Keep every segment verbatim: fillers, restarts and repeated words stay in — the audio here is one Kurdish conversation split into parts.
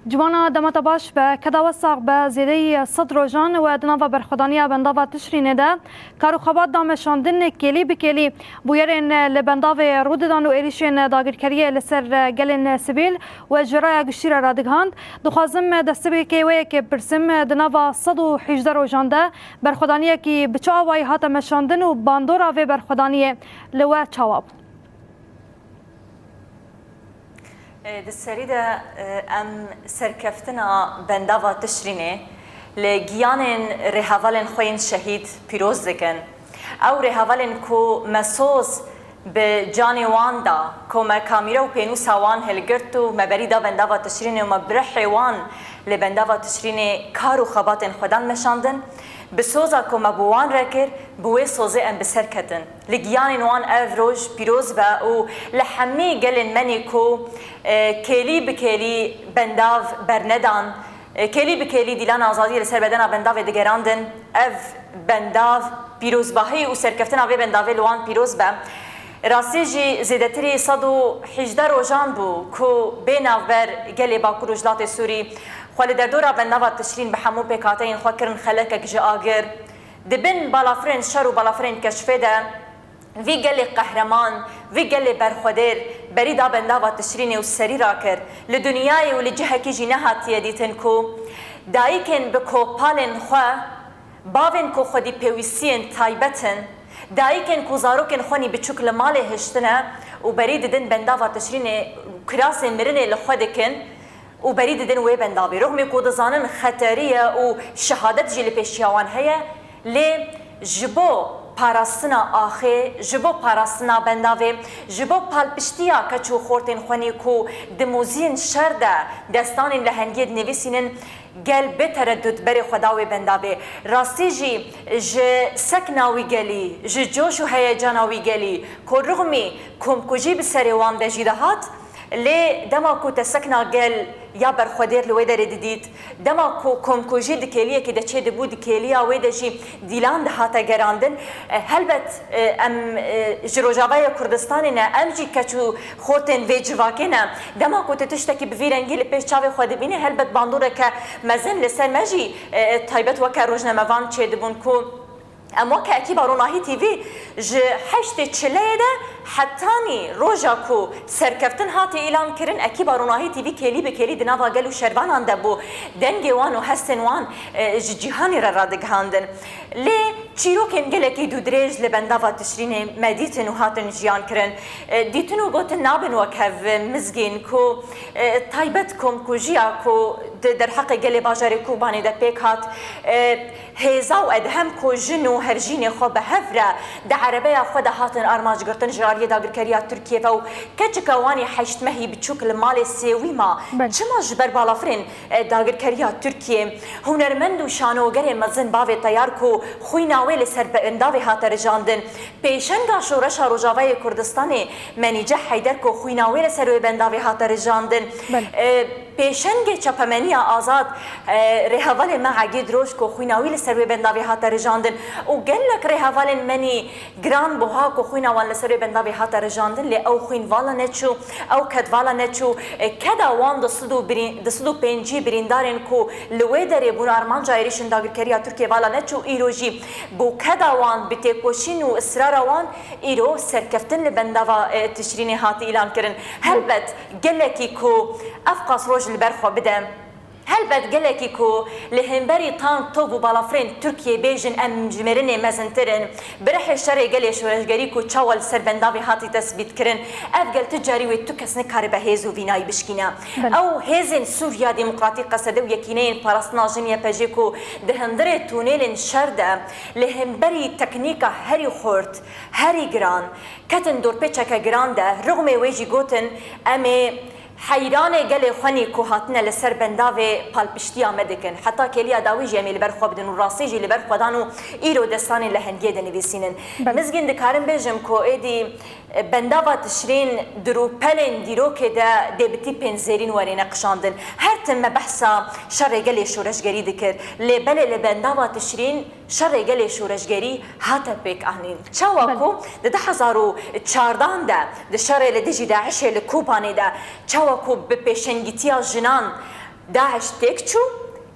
Ciwana, dema te baş be, keda we sax be. Zêdeyî sed rojan we di nava berxwedaniya bendava Tişrînê de kar û xebat da meşandin, kêlî bi kêlî bûyerên li bendavê rû didan û êrîşên dagirkeriyê li ser gelên sivîl we ji raya giştî re radigihand. Dixwazim destpêkê wê yekê bipirsim, di nava sed û hejdeh rojan de berxwedaniyekî bi çi awayî hate meşandin û bandora vê berxwedaniyê li we çawa bû? Di serî de em serkeftina bendava Tişrînê li giyanên rêhevalên xwe yên şehîd pîroz dikin. Ew rêhevalên ku me soz bi canê wan da, ku me kamîra û pênûsa wan hilgirt û me berî da bendava Tişrînê û me bi rihê wan li bendava Tişrînê kar û xebatên xwe dan meşandin, bi soza ku me bi wan re kir, bi wê sozê em bi ser ketin. Li giyanên wan ev roj pîroz be û li hemî gelên me nê ku, e, kêlî bi kêlî bendav bernedan, e, kêlî bi kêlî dîlan azadiyê li ser bedena bendavê digerandin, ev bendav pîrozbahî û serkeftina vê bendavê li wan pîroz be. Rastî jî zêdetirî sed û hejdeh rojan bû ku bê navber gelê Bakur û Rojhilatê Sûrî xwe li derdora bendava Tişrîn bi hemû pêkhateyên xwe kirin xelekek ji agir. Di bin balafirên şer û balafirên keşfê de vî gelê qehreman, vî gelê berxwedêr berî da bendava Tişrînê û serî rakir. Li dinyayê û li cihekî jî nehatiye dîtin ku dayikên bi kopalên xwe, bavên ku xwedî pêwîstiyên taybet in, dayikên ku zarokên xwe nî biçûk li malê hiştine û berî didin bendava Tişrînê, kirasê mirinê li xwe dikin, û berî didin wê bendavê. Rixmê ku dizanin xeterî ye û şehadet jî li pêşiya wan heye, lê ji bo parastina axê, ji bo parastina bendavê, ji bo palpiştiya keç û xortên xwe nê ku di mûziyên şer de destanên lehengiyê dinivîsînin, gel bê teredût berê xwe da wê bendavê. Rastî jî ji sekna wî gelî, ji coş û heyecana wî gelî, ku rixmî komkujî bi serê wan de jî dihat, Lê dema ku te sekna gel ya berxwedêr li wê derê didît, dema ku komkujî di kêliyekê de çêdibû, di kêliya wê de jî dîlan dihate gerandin, e, helbet, e, em, e, ji Rojavayê Kurdistanê ne, em jî keç û xortên vê civakê ne. Dema ku tu tiştekî bi vî rengî li pêş çavê xwe dibînî, helbet bandoreke mezin li ser me jî, e, taybet weke rojnamevan çêdibûn ku Em weke ekîba Ronahî T V ji heştê çileyê de hetanî roja ku serkeftin hate îlan kirin, ekîba Ronahî T V kêlî bi kêlî di nava gel û şervanan de bû. Dengê wan û hestên wan, e, ji cîhanê re radigihandin. Lê çîrokên gelekî dûdirêj li bendava Tişrînê me dîtin û hatin jiyan kirin. E, dîtin û gotin nabin wek hev mizgîn ku, e, taybet komkujiya ku di derheqê gelê bajarê Kobanê de pêk hat, e, Hêza û Edhem ku jin û hevjînê xwe bi hev re di erebeya xwe de hatin armancgirtin ji aliyê dagirkeriya Tirkiyê ve û keçika wan ê heşt mehî biçûk li malê sêwî ma. Belê. Çima ji ber balafirên, e, dagirkeriya Tirkiyê hunermend û şanogerê mezin bavê teyar ku xwîna wê li ser bendavê hate rijandin? Pêşenga Şoreşa Rojavayê Kurdistanê Menîce Heyder ku xwîna wê li ser wê bendavê hate rijandin. Belê. E, Pêşengê çapemeniya azad, e, rêhevalê me Egîd Roj ku xwîna wî li ser wê bendavê hate rijandin û gelek rêhevalên me nî giran buha ku xwîna wan li ser wê bendavê hate rijandin, lê ew xwîn vala neçû, ew ked vala neçû. E, keda wan du sed û birî-, du sed û pêncî birîndarên ku li wê derê bûn armanca êrîşên dagirkeriya Tirkiyê vala neçû, îro jî bo keda wan, bi têkoşîn û israra wan îro serkeftin li bendava, e, Tişrînê hate îlan kirin. Helbet, Gelekî ku ev qas roj li ber xwe bide, helbet gelekî ku li hemberî tank, top û balafirên Tirkiyê bêjin em ji mirinê mezintir in, bi rihê şerê gelê şoreşgerî ku çawa li ser bendavê hatî tesbîtkirin, ev gel tu carî wê tu kes nikaribe hêz û vînayî bişkîne. Belê. Ew hêzên Sûriya Demokratîk, Qesede û Yekîneyên Parastina Jin, Y P J, ku di hundirê tunêlên şer de li hemberî teknîka herî xurt, herî giran, ketin dorpêçeke giran de, rixmê wê jî gotin, em ê heyranê gelê xwe nî ku hatine li ser bendavê palpiştiya me dikin. Heta kêliya dawî jî em ê li ber xwe bidin û rastî jî li ber xwe dan û îro destanên lehengiyê dinivîsînin. Belê. Mizgîn dikarim bêjim ku êdî, e, bendava Tişrîn di rûpelên dîrokê de dê bi tîpên zêrîn werê neqişandin. Her tim me behsa şerê gelê şoreşgerî dikir. Lê belê li bendava Tişrîn şerê gelê şoreşgerî hate pêkanîn. Çawa Belê. ku di du hezar û çardeh de di şerê li dijî DAIŞê li Kobanê de, çawa ku bi pêşengîtiya jinan DAIŞ têk çû,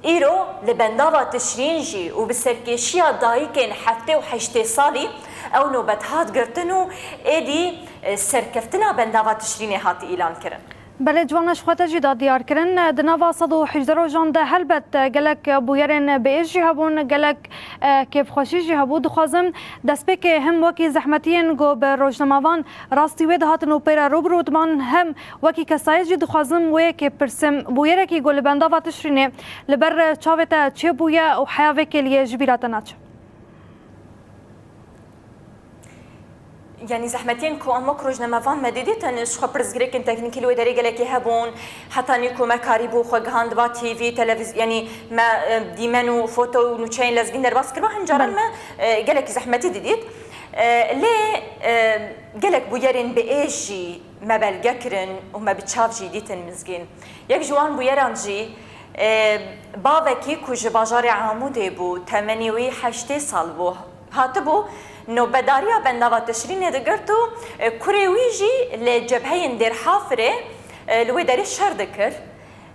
îro li bendava Tişrîn jî û bi serkêşiya dayikên heftê û heştê salî ew nobet hat girtin û êdî, e, serkeftina bendava Tişrînê hat îlan kirin. Belê, ciwana ji xwe te jî da diyar kirin. Di nava sed û hejdeh rojan de helbet gelek bûyerên bi êş jî hebûn, gelek, e, kêfxweşî jî hebû. Dixwazim destpêkê him wekî zehmetiyên ku bi rojnamevan rastî wê dihatin û pê re rû bi rû diban, him wekî kesayet jî dixwazim wê yekê bipirsim. Bûyerekî ku li bendava Tişrînê li ber çavê te çêbûye û heya vê kêliyê ji bîra te naçe? Yanî zehmetiyên ku em wek rojnamevan me didîtin, ji xwe pirsgirêkên teknîkî li wê derê gelekî hebûn, hetanî ku me karîbû xwe gihandiba T V, televîz-, yanî me, e, dîmen û foto û nûçeyên lezgîn derbas kiriba, hin caran Belê. me, e, gelekî zehmetî didît. E, lê, e, gelek bûyerên bi êş jî me belge kirin û me bi çav jî dîtin mizgîn. Yek ji wan bûyeran jî, e, bavekî ku ji bajarê Amûdê bû, temenê wî heştê sal bû, hatibû nobedariya bendava Tişrînê digirt û, e, kurê wî jî li cebheyên Dêrhafirê, e, li wê derê şer dikir.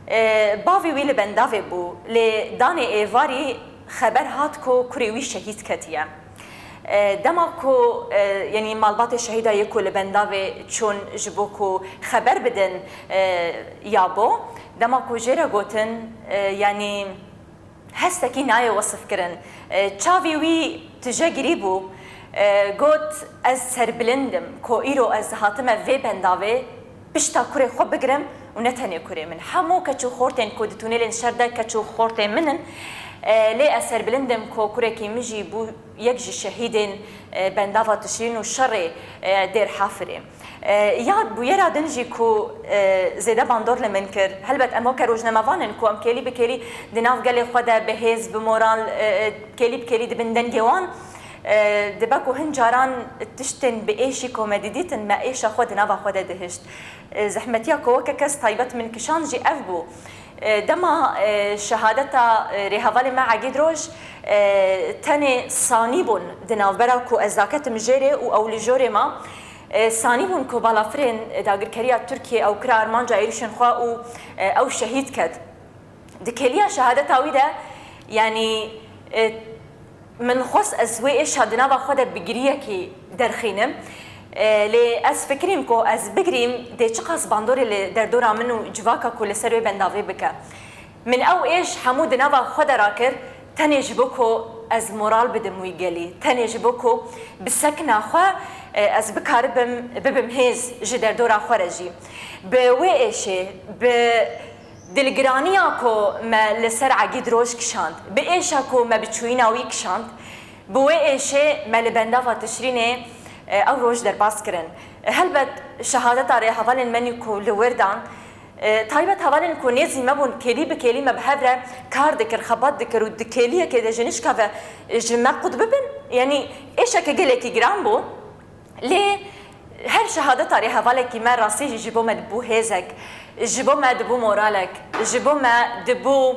E, bavê wî li bendavê bû, lê danê êvarî xeber hat ku kurê wî şehîd ketiye. E, dema ku, e, yanî malbatê şehîda yê ku li bendavê çûn ji bo ku xeber bidin, e, ya bo, dema ku jê re gotin, e, yanî hestekî nayê wesifkirin. E, çavî wî tije girî bû. E, got, "Ez serbilind im ku îro ez hatime vê bendavê pişta kurê xwe bigirim û ne tenê kurê min. Hemû keç û xortên ku di tunelên şer de keç û xortê min in. E, lê ez serbilind im ku kurekî min jî bû yek ji şehîdên, e, bendava Tişrîn û şerê, e, Dêrhafirê." E, ya bûyera din jî ku, e, zêde bandor li min kir, helbet em weke rojnamevan in ku em kêlî bi kêlî di nav gelê xwe de bi hêz, bi moral, e, e, kêlî bi kêlî dibin dengê wan. E, dibe ku hin caran tiştên bi êşî ku me didîtin, me êşa xwe di nava xwe de dihişt. E, zehmetiya ku weke kes taybet min kişand jî ev bû. E, dema, e, şehadeta, e, rêhevalê me Egîd Roj, e, tenê sanî bûn di navbera ku ez daketim jêrê û ew li jorê ma, e, sanî bûn ku balafirên dagirkeriya Tirkiyê ew kira armanca êrişên xwe û, e, ew şehîd ket. Di kêliya şehadeta wî de, yanî, e, min xwest ez wê êşa di nava xwe de bi giriyekî derxînim. E, lê ez fikirîm ku ez bigirîm, dê çiqas bandorê li derdora min û civaka ku li ser wê bendavê bike. Min ew êş hemû di nava xwe de rakir, tenê ji bo ku ez moral bidim wî gelî, tenê ji bo ku bi sekna xwe, e, ez bikaribim, bibim hêz ji derdora xwe re jî. Bi wê êşê, bi dilgiraniya ku me li ser Egîd Roj kişand, bi êşa ku me bi çûyîna wî kişand, bi wê êşê me li bendava Tişrînê, e, ew roj derbas kirin. Helbet şehadeta rêhevalên me nî ku li wir dan, e, taybet hevalên ku nêzî me bûn, kêlî bi kêlî me bi hev re kar dikir, xebat dikir û di kêliyekê de ji nişka ve ji me qut bibin, yanî êşeke gelekî giran bû. Lê her şehadeta rêhevalekî me rastî jî ji bo me dibû hêzek, ji bo me dibû moralek, ji bo me dibû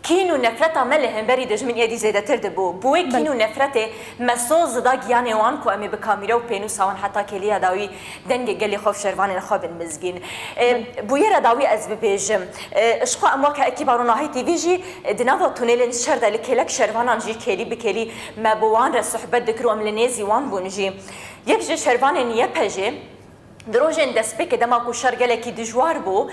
kîn û nefreta me li hemberî dijmin êdî zêdetir dibû. Bi wê kîn û nefretê me soz dida giyanê wan ku em ê bi kamîra û pênûsa wan heta kêliya dawî dengê gelê xwe û şervanên xwe bin mizgîn. E, bûyera dawî ez bibêjim. E, ji xwe em weke ekîba Ronahî T V jî, e, di nava tunelên şer de li kêlek şervanan jî kêlî bi kêlî me bi wan re sohbet dikir û em li nêzî wan bûn jî. Yek ji şervanên Y P G, di rojên destpêkê dema ku şer gelekî dijwar bû,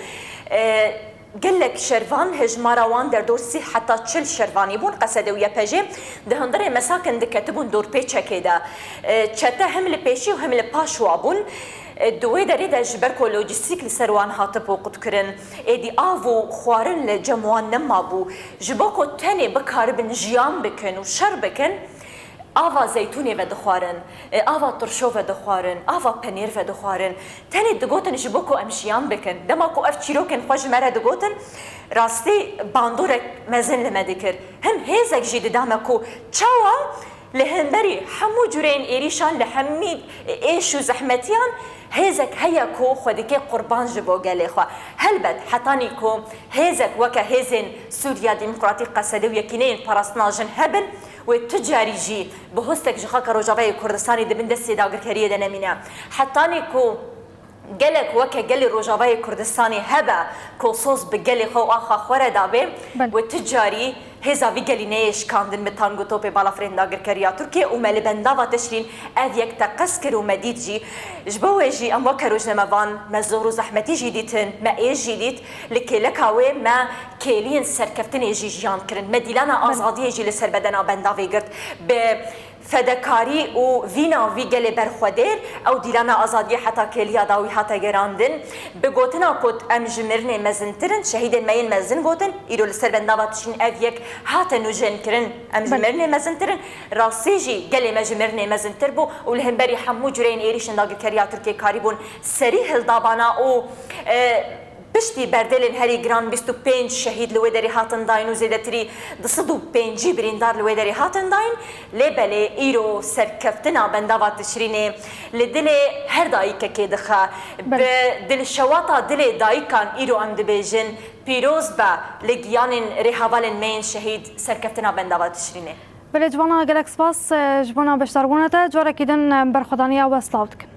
e, gelek şervan, hejmara wan derdor sî heta çil şervanî bûn, Qesedê û Y P G di hundirê Mesakin diketibûn dorpêçekê de. E, çete him li pêşî û him li paş wa bûn. E, di wê derê de ji ber ku lojîstîk li ser wan hatibû qutkirin, êdî av û xwarin li cem wan nemabû. Ji bo ku tenê bikaribin jiyan bikin û şer bikin, ava zeytûnê vedixwarin, e, ava tirşo vedixwarin, ava penêr vedixwarin. Tenê digotin ji bo ku em jiyan bikin. Dema ku ev çîrokên xwe ji me re digotin, rastî bandorek mezin li me dikir. Him hêzek jî dida me ku çawa li hemberî hemû cureyên êrîşan, li hemî êş û zehmetiyan hêzek heye ku xwe dike qurban ji bo gelê xwe. Helbet hetanî ku hêzek weke hêzên Sûriya Demokratîk, Qesedê û Yekîneyên Parastina Jin hebin, wê tu carî jî bi hostek ji xaka Rojavayê Kurdistanê di bin destê dagirkeriyê de nemîne. Hetanî ku Gelek weke gelê Rojavayê Kurdistanê hebe ku soz bi gelê xwe û axa xwe re dabe, Belê. Wê tu carî hêza vî gelî neyê şikandin bi tang û topê balafirên dagirkeriya Tirkiyê û me li bendava Tişrîn ev yek teqez kir û me dît jî. Ji bo wê jî em weke rojnamevan me zor û zehmetî jî dîtin, me êş jî dît. Li kêleka wê me kêliyên serkeftinê jî jiyan kirin. Me dîlana Belê. Azadiyê jî li ser bedena bendavê girt. Bi fedekarî û vîna vî gelê berxwedêr, ew dîlana azadiyê heta kêliya dawî hate gerandin. Bi gotina ku em ji mirinê mezintir in, şehîdên me yên mezin gotin, îro li ser bendava Tişrîn ev yek hate nûjenkirin, em ji Belê. Mirinê mezintir in. Rastî jî gelê me ji mirinê mezintir bû û li hemberî hemû cureyên êrîşên dagirkeriya Tirkiyê karîbûn serî hildabana û, e, Piştî berdêlên herî giran bîst û pênc şehîd li wê derê hatin dayîn û zêdetirî du sed û pêncî birîndar li wê derê hatin dayîn, lê belê îro serkeftina bendava Tişrînê li dilê her dayikekê dixe. Belê. Bi dilşewata dilê dayikan îro em dibêjin, pîroz be li giyanên rêhevalên me yên şehîd serkeftina bendava Tişrînê. Belê, Civana, gelek spas, e, ji bona beşdarbûna te. Carekî din, e, berxwedaniya we silav dikin.